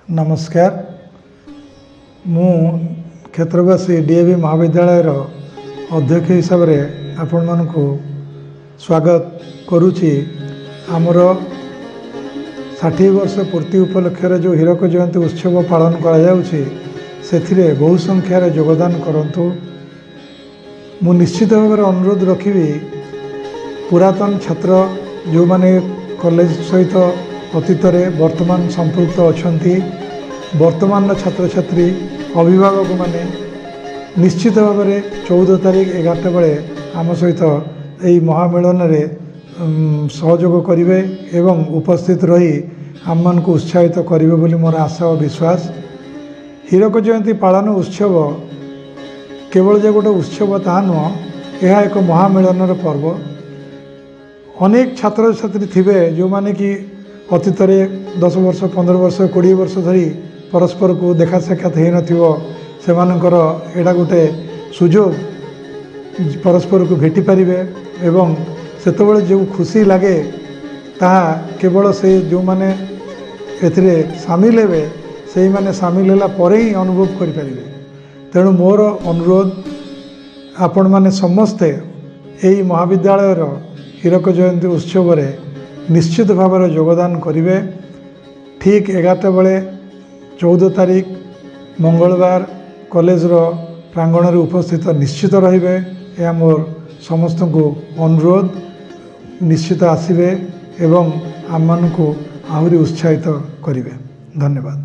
ନମସ୍କାର। ମୁଁ କ୍ଷେତ୍ରବାସୀ ଡିଏଭି ମହାବିଦ୍ୟାଳୟର ଅଧ୍ୟକ୍ଷ ହିସାବରେ ଆପଣମାନଙ୍କୁ ସ୍ୱାଗତ କରୁଛି। ଆମର 60 ବର୍ଷ ପୂର୍ତ୍ତି ଉପଲକ୍ଷରେ ଯେଉଁ ହୀରକ ଜୟନ୍ତୀ ଉତ୍ସବ ପାଳନ କରାଯାଉଛି, ସେଥିରେ ବହୁ ସଂଖ୍ୟାରେ ଯୋଗଦାନ କରନ୍ତୁ। ମୁଁ ନିଶ୍ଚିତ ଭାବରେ ଅନୁରୋଧ ରଖିବି, ପୁରାତନ ଛାତ୍ର ଯେଉଁମାନେ କଲେଜ ସହିତ ଅତୀତରେ, ବର୍ତ୍ତମାନ ସମ୍ପୃକ୍ତ ଅଛନ୍ତି, ବର୍ତ୍ତମାନର ଛାତ୍ରଛାତ୍ରୀ, ଅଭିଭାବକମାନେ ନିଶ୍ଚିତ ଭାବରେ 14 ତାରିଖ 11ଟା ବେଳେ ଆମ ସହିତ ଏହି ମହାମିଳନରେ ସହଯୋଗ କରିବେ ଏବଂ ଉପସ୍ଥିତ ରହି ଆମମାନଙ୍କୁ ଉତ୍ସାହିତ କରିବେ ବୋଲି ମୋର ଆଶା ଓ ବିଶ୍ୱାସ। ହୀରକ ଜୟନ୍ତୀ ପାଳନ ଉତ୍ସବ କେବଳ ଯେ ଗୋଟେ ଉତ୍ସବ ତାହା ନୁହଁ, ଏହା ଏକ ମହାମିଳନର ପର୍ବ। ଅନେକ ଛାତ୍ରଛାତ୍ରୀ ଥିବେ ଯେଉଁମାନେ କି ଅତୀତରେ 10 ବର୍ଷ, 15 ବର୍ଷ, 20 ବର୍ଷ ଧରି ପରସ୍ପରକୁ ଦେଖା ସାକ୍ଷାତ ହେଇନଥିବ। ସେମାନଙ୍କର ଏଇଟା ଗୋଟେ ସୁଯୋଗ, ପରସ୍ପରକୁ ଭେଟି ପାରିବେ ଏବଂ ସେତେବେଳେ ଯେଉଁ ଖୁସି ଲାଗେ, ତାହା କେବଳ ସେ ଯେଉଁମାନେ ଏଥିରେ ସାମିଲ ହେବେ, ସେଇମାନେ ସାମିଲ ହେଲା ପରେ ହିଁ ଅନୁଭବ କରିପାରିବେ। ତେଣୁ ମୋର ଅନୁରୋଧ, ଆପଣମାନେ ସମସ୍ତେ ଏହି ମହାବିଦ୍ୟାଳୟର ହୀରକ ଜୟନ୍ତୀ ଉତ୍ସବରେ ନିଶ୍ଚିତ ଭାବରେ ଯୋଗଦାନ କରିବେ। ଠିକ୍ 11ଟା ବେଳେ 14 ତାରିଖ ମଙ୍ଗଳବାର କଲେଜର ପ୍ରାଙ୍ଗଣରେ ଉପସ୍ଥିତ ନିଶ୍ଚିତ ରହିବେ। ଏହା ମୋର ସମସ୍ତଙ୍କୁ ଅନୁରୋଧ। ନିଶ୍ଚିତ ଆସିବେ ଏବଂ ଆମମାନଙ୍କୁ ଆହୁରି ଉତ୍ସାହିତ କରିବେ। ଧନ୍ୟବାଦ।